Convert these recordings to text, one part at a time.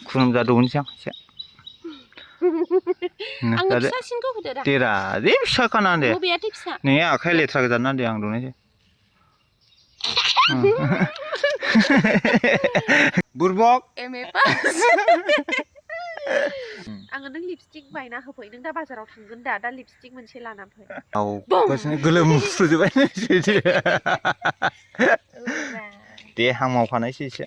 खुलुमजादोंमोनसै आं एसे आंनो फिसासिनखौ होदो दा देरा दे फिसा खाना दे बबेयाथो फिसा नै आखाइ लेथ्रा गोजाना दे आं दंनायसै बुरबक एम ए पास आङो नों लिपस्टिक बायना होफै नों दा बाजाराव थांगोन दा लिपस्टिक मोनसे लाना फै औ गासिनो गोलोमफ्रुजोबबाय दे आं मावफानायसै एसे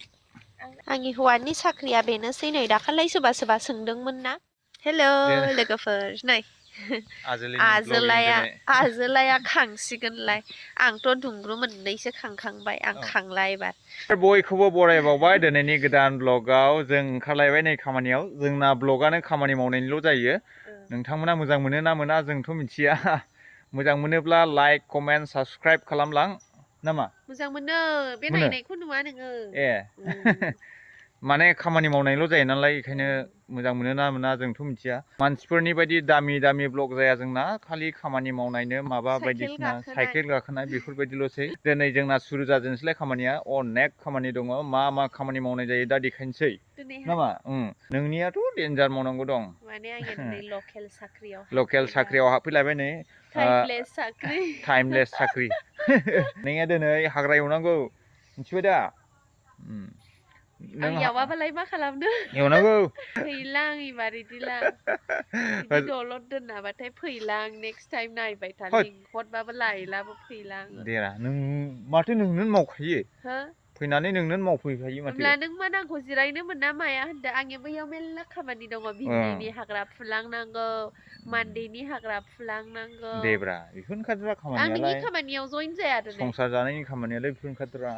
आंनि हौवानि साख्रिया बेनोसै नै दाखालै सोरबा सोरबा सोंदोंमोन ना हेलौ लोगोफोर नै आजोलाया खांसिगोनलाय आंथ' दुंग्रु मोननैसो खांखांबाय आं खांला एबार बयखौबो बरायबावबाय दिनैनि गोदान ब्लगाव जों ओंखारलायबाय नै खामानियाव जोंना ब्लगानो खामानि मावनायनिल' जायो नोंथांमोना मोजां मोनो ना मोना जोंथ' मिथिया मोजां मोनोब्ला लाइक कमेन्ट साबस्क्राइब खालामलां नामा मोजां मोनो बे नायनायखौ नुवा नोङो ए माने खामानि मावनायल' जायो नालाय बेखायनो मोजां मोनो ना मोना जोंथ' मिथिया मानसिफोरनि बायदि दामि दामि ब्लग जाया जोंना खालि खामानि मावनायनो माबा बायदिसिना साइकेल गाखोनाय बेफोरबायदिल'सै दिनै जोंना सुरु जाजेनसैलाय खामानिया अनेक खामानि दङ मा खामानि मावनाय जायो दा देखायनोसै नामा नोंनियाथ' डेन्जार मावनांगौ दं माने आङो दिनै लकेल साख्रियाव हाबफैलायबाय नै टाइमलेस साख्रि नोंनिया दिनै हाग्रा एवनांगौ मिथिबाय दा आं एवाबालाय मा खालामनो एवनांगौ फैलां एबार इदिलां बिदि दलद दोनाबाथाय फैलां नेक्स्ट टाइम नायबाय था लिंहरबाबो लायलाबो फैलां देरा नों माथो नोंनो मावखायो फैनानै नोंनो मावफैखायो माथो होमब्ला नों मा नांगौ जिरायनो मोना माया होनदों आंनि बैयाव मेल्ला खामानि दङ भिन्दिनि हाग्रा फुलांनांगौ मान्देनि हाग्रा फुलांनांगौ देब्रा बेफोरनो खाद्रा खामानियालाय आं खामानियाव जइन जाया संसार जानायनि खामानियालाय बेफोरनो खाद्रा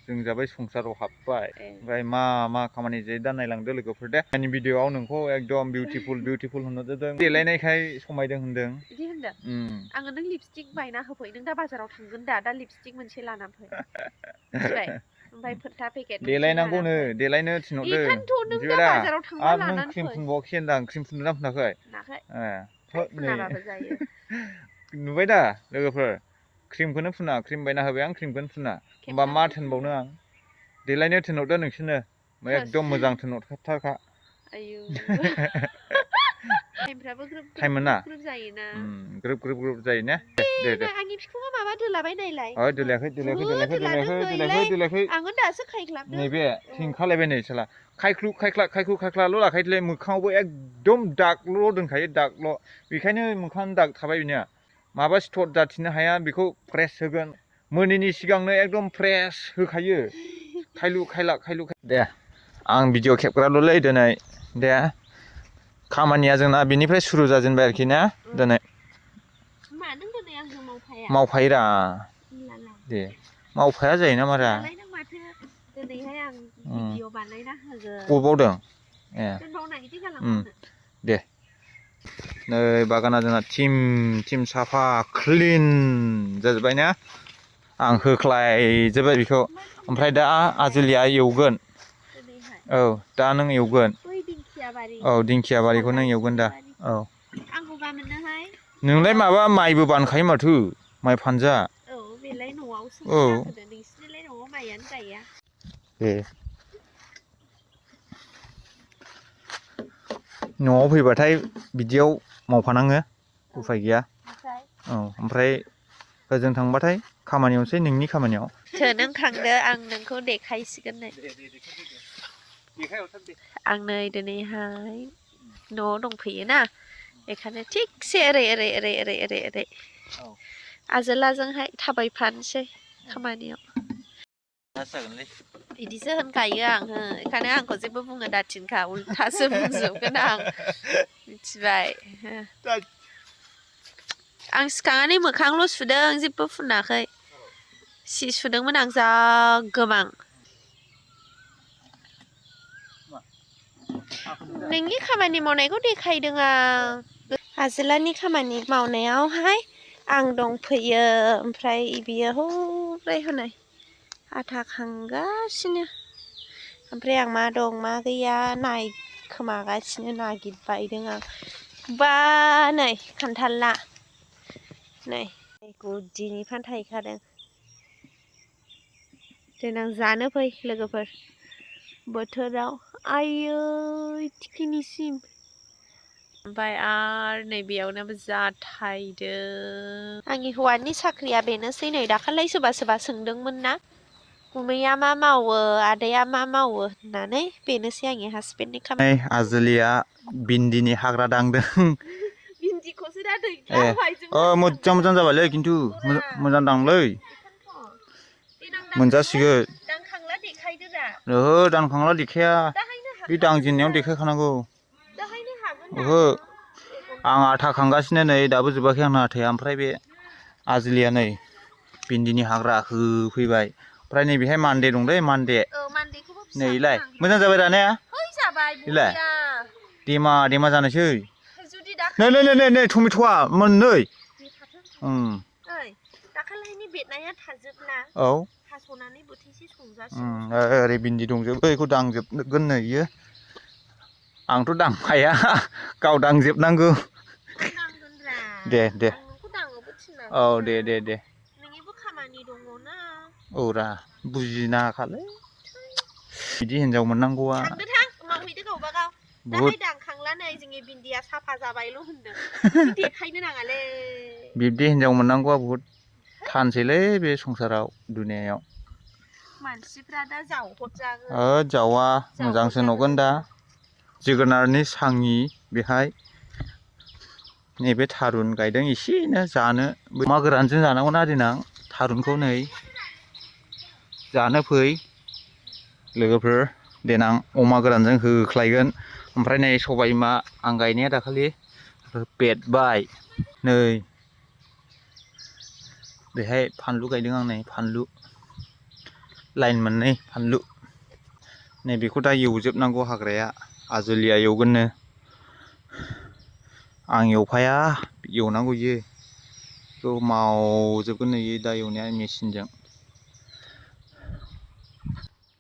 जों जाबाय संसाराव हाबबाय ओमफ्राय मा खामानि जायो दा नायलांदो लोगोफोर दे आंनि भिडिअ'आव नोंखौ एकदम बिउटिफुल होनहर जादों देलायनायखाय समायदों होनदों बिदि होनदों आङो नों लिपस्टिक बायना होफै नों दा बाजाराव थांगोन दा लिपस्टिक मोनसे लाना फै मिथिबाय ओमफ्राय फोथा पेकेट देलायनांगौनो देलायनो थिनहरदों बेखायनोथ' नों दा बाजाराव थांबा लानानै फै क्रिम फुनबावाखै होनदां क्रिम फुनदोंना फुनाखै फुनाबाबो जायो नुबाय दा लोगोफोर क्रिमखौनो फुना क्रिम बायना होबाय आं क्रिमखौनो फुना होमबा मा थिनबावनो आं देलायनो थिनहरदो नोंसोरनो एकदम मोजां थिनहरथारखा आयौ टाइम मोना ग्रोब जायो ने दे आंनि बिखुङाव माबा दोलाबाय नायलाय दोलायाखै आङो दासो खायख्लाबदों नैबे थिंखालायबाय नै साला खायख्लु खायख्लाल' लाखायोलै मोखाङावबो एकदम दागल' दोनखायो दागल' बेखायनो मोखाङानो दाग थाबाय बेनिया माबा सिथर जाथिनो हाया बेखौ फ्रेस होगोन मोनिनि सिगांनो एकदम फ्रेस होखायो खायलु दे आं भिडिअ खेबग्राल'लै दिनै दे खामानिया जोंना बेनिफ्राय सुरु जाजेनबाय आरोखि ना दिनै मावफायोरा दे मावफाया जायो ना मारा दिनैहाय आं भिडिअ बानायना होगोन बबावदों ए दे नै बागाना जोंना थिम साफा क्लिन जाजोब्बाय ना आं होख्लायजोब्बाय बेखौ ओमफ्राय दा आजोलिया एवगोन औ दा नों एवगोन औ दिंखिया बारिखौ नों एवगोन दा औ नोंलाय माबा माइबो बानखायो माथो माइ फानजा औ बेलाय न'आवसो नोंसिनिलाय न'आव माइयानो गाया दे न'आव फैबाथाय बिदियाव मावफानाङो उफाय गैया औ ओमफ्राय ओजों थांबाथाय खामानियावसै नोंनि खामानियाव नों खांदो आं नोंखौ देखायसिगोन नै आं नै दिनैहाय न'आव दंफैयो ना बेखायनो थिगसे ओरै आजोलाजोंहाय थाबायफानोसै खामानियाव बिदिसो होनखायो आङो बेखायनो आंखौ जेबो बुंनो दाथिनखा उल्थासो बुंजोबगोन आं मिथिबाय आं सिखांनानै मोखांल' सुदों जेबो फुनाखै सि सुदोंमोन आं जा गोबां नोंनि खामानि मावनायखौ देखायदों आं आजोलानि खामानि मावनायावहाय आं दंफैयो ओमफ्राय बियो हौराय हनै आथा खांगासिनो ओमफ्राय आं मा दं मा गैया नायखोमागासिनो नागिरबायदों आं बा नै खान्थाला नै गुदिनिफ्रायनो थायखादों देनां जानो फै लोगोफोर बोथोराव आयै थिखिनिसिम ओमफ्राय आरो नैबेयावनो जाथायदों आंनि हौवानि साख्रिया बेनोसै नै दाखालै सोरबा सोरबा सोंदोंमोन ना गुमैया मा मावो आदाया मा मावो होननानै बेनोसै आंनि हासबेन्डनि खामानि आजोलिया भिन्दिनि हाग्रा दांदों भिन्दिखौसो दा दैज्लांबाय मोजां मोजां जाबायलै खिन्थु मोजां दांलै मोनजासिगोन दांखांला देखायदो दा ओहो दानखांला देखाया बे दांजेननायाव देखायखानांगौ दाहायनो हागोन ओहो आं आथा खांगासिनो नै दाबो जोबाखै आंना आथाया ओमफ्राय बे आजोलिया नै भिन्दिनि हाग्रा होफैबाय ओमफ्राय नैबेहाय मान्दे दंलै मान्दे नै इलाय मोजां जाबाय दा ने इलाय देमा देमा जानोसै नै नै नै नै टमेट'आ मोननै दाखालिनि बेदनाया थाजोबना औ हास'नानै बोथिसे संजासिगोन ओरै भिन्दि दंजोबो बेखौ दांजोबगोन नो इयो आंथ' दांखाया गाव दांजोबनांगौ दे दे औ दे दे दे नोंनिबो खामानि दङना औरा बुजिनाखालै बिदि हिनजाव मोननांगौआ मावहैदो गावबा गाव दाहाय दांखांला नै जोंनि भिन्दिया साफा जाबायल' होनदों देखायनो नाङालै बिब्दि हिनजाव मोननांगौआ बुहुद थानसैलै बे संसाराव दुनियायाव मानसिफ्रा दा जावहरजागोन जावा मोजांसो नुगोन दा जोगोनारनि साङि बेहाय नैबे थारुन गायदों एसेनो जानो अमा गोरानजों जानांगौना देनां थारुनखौ नै जानो फै लोगोफोर देनां अमा गोरानजों होख्लायगोन ओमफ्राय नै सबाय बिमा आं गायनाया दाखालि बेरबाय नै बेहाय फानलु गायदों आं नै फानलु लाइन मोननै फानलु नै बेखौ दा एवजोबनांगौ हाग्राया आजोलिया एवगोननो आं एवफाया एवनांगौ इयो बेखौ मावजोबगोन इयो दा एवनाया मेचिनजों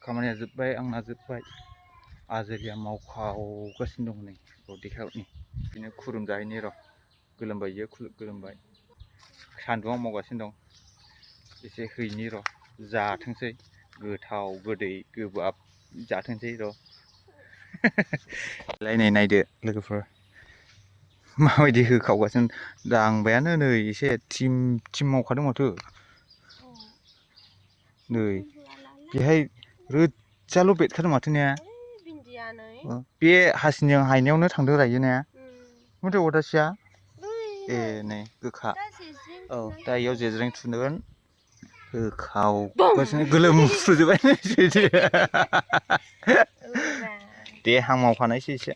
खामानिया जोब्बाय आंना जोब्बाय आजोलिया मावखावगासिनो दं नै देखायहरनि बिदिनो खुरुम जाहैनि र' गोलोमबाय इयो गोलोमबाय सान्दुङाव मावगासिनो दं एसे हैनि र' जाथोंसै गोथाव गोदै गोबाब जाथोंसै र' नै नायदो लोगोफोर माबायदि होखावगासिनो दांबायानो नै एसे थिम थिम मावखादों माथो नै बेहाय रोजाल' बेरखादों माथो ने बे हासिनिजों हायनायावनो थांदों रायो ने माथो अदासिया ए नै गोखा औ दा इयाव जेज्रें थुगोन होखावगासिनो गोलोमफ्रुजोबबाय दे आं मावफानायसै एसे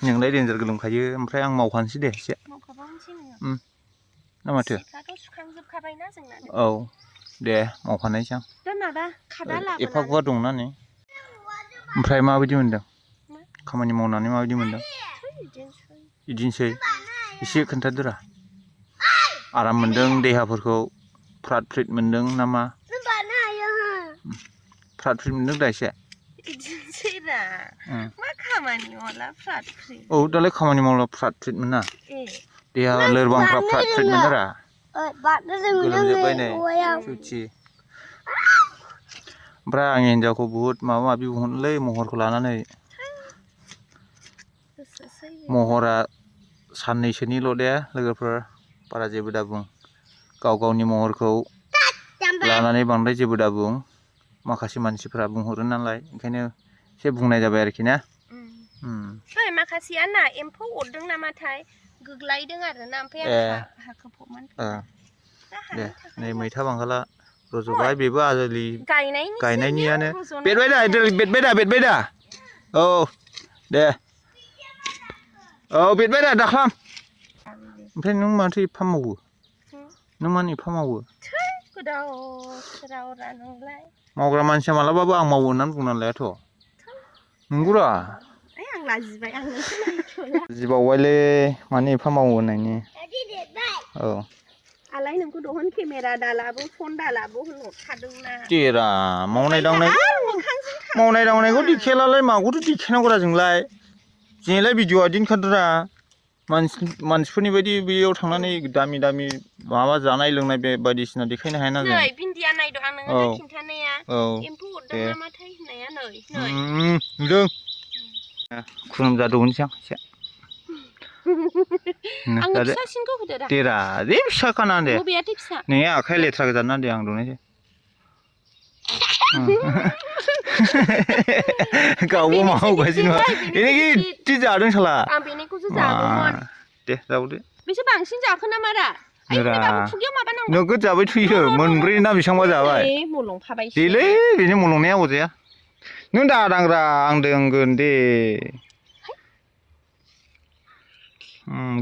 नोंलाय देन्जार गोलोमखायो ओमफ्राय आं मावफानोसै दे एसे ना माथो औ दे मावफानायसै आं एफा गुवार दंना नै ओमफ्राय माबायदि मोनदों खामानि मावनानै माबायदि मोनदों बिदिनोसै एसे खोन्थादोरा आराम मोनदों देहाफोरखौ फ्रात फ्रित मोनदों नामा फ्रात फ्रित मोनदों दा एसे औ दालाय खामानि मावला फ्रात फ्रित मोना देहा लोरबांफ्रा फ्रात फ्रित मोनोरा गोलोमजोब्बाय नै सुथि ओमफ्राय आंनि हिन्जावखौ बुहुद माबा माबि बुंहरोलै महरखौ लानानै महरा साननैसोनिल' दे लोगोफोर बारा जेबो दाबुं गाव गावनि महरखौ लानानै बांद्राय जेबो दाबुं माखासे मानसिफ्रा बुंहरो नालाय ओंखायनो एसे बुंनाय जाबाय आरोखि ना माखासेया ना एम्फौ अरदों नामाथाय गोग्लायदों आरोना ओमफ्राय दे नै मैथा बांगाला रज'बाय बेबो आजोलि गायनायनियानो बेरबाय दा औ दे औ बेरबाय दा दाख्लाम ओमफ्राय नों माथो एफा मावो नों मानो एफा मावो मावग्रा मानसिया मालाबाबो आं मावो होननानै बुंनानै लायाथ' नंगौरा जिबावबायलै मानो एफा मावो होननायनि औ आलाय नोंखौ दहन केमेरा दालाबो फन दालाबो होनहरखादोंना देरा मावनाय दांनायखौ देखायालाय माखौथो देखायनांगौरा जोंलाय भिडिअ'आ दिनखादोरा मानसिफोरनि बायदि बेयाव थांनानै दामि दामि माबा जानाय लोंनाय बे बायदिसिना देखायनो हायाना जों। नै भिन्दिया नायदो आं नोंनो खिन्थानाया एम्फौ अरदों नामाथाय होननाया नै नुदों खुलुमजादौनोसै आं एसे आंनो फिसासिनखौ होदो दा देरा जे फिसा खाना दे बबेयाथो फिसा नोंनि आखाइ लेथ्रा गोजान दे आं दौनोसै गावबो मावगासिनो एनै गिदिर जादों साला आं बेनिखौसो जागौमोन दे जाबावदो बेसे बांसिन जाखो ना मारा खुगायाव माबा नांगौ नोगोद जाबाय थुयो मोनब्रै ना बेसेबांबा जाबाय मलंफाबायसो देलै बेनि मलंनाया अजाया नों दादांग्रा आं दोंगोन दे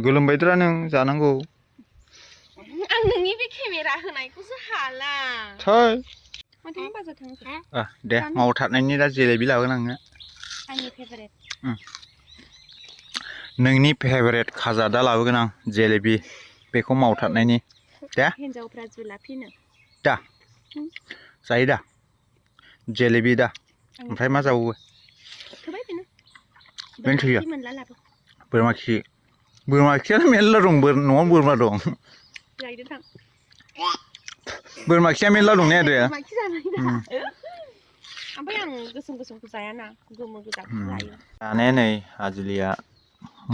गोलोमबायद्रा नों जानांगौ आं नोंनि बे केमेरा होनायखौसो हाला थै माथो बाजार थांसै दे मावथारनायनि दा जेलेबि लागोन आङो आंनि फेभारेट नोंनि फेभारेट खाजा दा लाबोगोन आं जेलेबि बेखौ मावथारनायनि दे हिन्जावफ्रा जुलाफिनो दा जायो दा जेलेबि दा ओमफ्राय मा जाबावो थोबाय बेनो बेनो थोयो मोनला लाबो बोरमा खियानो मेरला दं न'आव बोरमा दं लायदो थां बोरमा खिया मेरला दं ने आरो बोरमा खि जानाय दा ओमफ्राय आं गोसोम गोसोमखौ जायाना गोमो गोजाखौ जायो दाने नै आजुलिया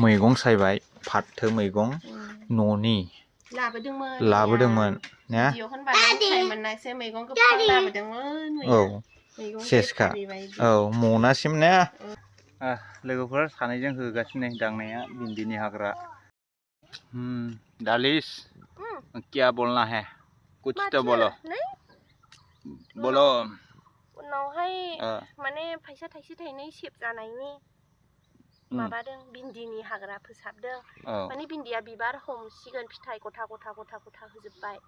मैगं सायबाय फाथो मैगं न'नि लाबोदोंमोन ने औ सेसखा औ मनासिम ने लोगोफोर सानैजों होगासिनो दांनाया भिन्दिनि हाग्रा दालिस क्या बोलना है कुछ तो बोलो उनावहाय माने फैसा थाइसे थाइनै सेभ जानायनि माबादों भिन्दिनि हाग्रा फोसाबदों माने भिन्दिया बिबार हमसिगोन फिथाइ गथा गथा गथा गथा होजोबबाय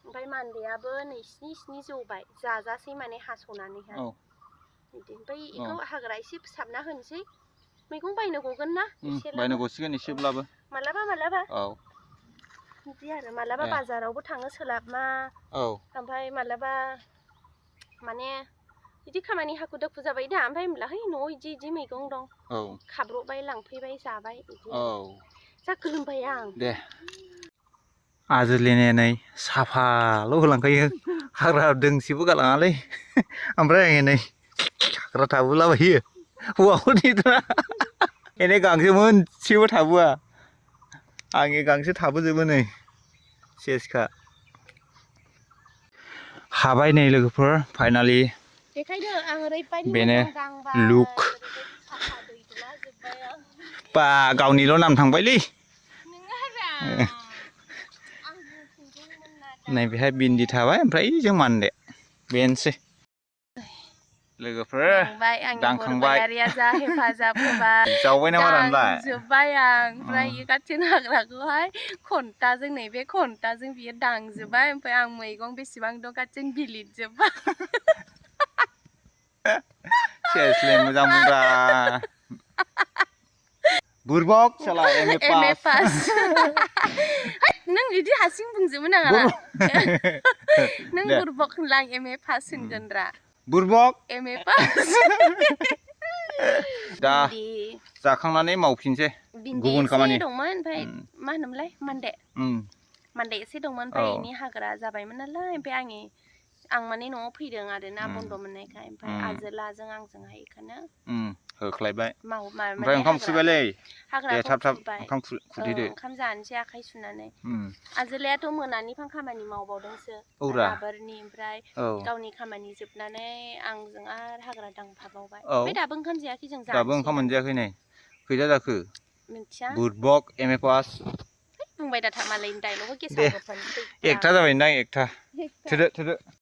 ओमफ्राय मान्देयाबो नै स्नि जौबाय जाजासै माने हास'नानैहाय ओमफ्राय बेखौ हाग्रा एसे फोसाबना होनोसै मैगं बायनो गगोन ना बायनो गसिगोन एसेब्लाबो मालाबा बिदि आरो मालाबा बाजारावबो थांनो सोलाबमा ओमफ्राय मालाबा माने बिदि खामानि हाखु दाखु जाबाय दा ओमफ्राय होनब्ला है न'आव इदि मैगं दं खाब्रबबाय लांफैबाय जाबाय बिदि जा गोलोमबाय आं दे आजोलिने नै साफाल' होलांखायो हाग्रा दोंसेबो गालाङालै ओमफ्राय आङो नै हाग्रा थाबोलाबायो हौवाफोरनिद्रा एनै गांसो मोनसेबो थाबोआ आंनि गांसो थाबोजोबो नै सेसखा हाबाय नै लोगोफोर फाइनालि बेनो लुक बा गावनिल' नाम थांबायलै नै बेहाय भिन्दि थाबाय ओमफ्राय जों मान्दे बेनोसै लोगोफोर दांखांबाय जावबाय नामा दानलाय जोब्बाय आं ओमफ्राय गाथिन हाग्राखौहाय खन्थाजों नैबे खन्थाजों बियो दांजोब्बाय ओमफ्राय आं मैगं बेसेबां दं गाथिन बिलिदजोब्बाय सेसलै मोजां बुंब्रा बुरबक साला एम ए पास नों बिदि हारसिं बुंजोबो नाङा नों बुरबक होनला आं एम ए पास होनगोनरा बुरबक एम ए पास दा जाखांनानै मावफिनसै गुबुन खामानि दंमोन ओमफ्राय मा होनोमोनलाय मान्दे एसे दंमोन ओमफ्राय बेनि हाग्रा जाबायमोन नालाय ओमफ्राय आं माने न'आव फैदों आरोना बन्द' मोननायखाय ओमफ्राय आजोलाजों आंजोंहाय बेखौनो होख्लायबाय ओमफ्राय ओंखाम खुरबायलै दे थाब ओंखाम खुरहैदो ओंखाम जानोसै आखाइ सुनानै आजोलायाथ' मोनानिफ्राय खामानि मावबावदोंसो आबारनि ओमफ्राय गावनि खामानि जोबनानै आंजों आरो हाग्रा दांफाबावबाय ओमफ्राय दाबो ओंखाम जायाखै जों दाबो ओंखाम मोनजायाखै नै खैथा जाखो मिथिया बुरबक एम ए पास बुंबाय दा मालायनि डायलगखौ गेसाव गोफोन एकथा जाबाय नोंदां एकथा थोदो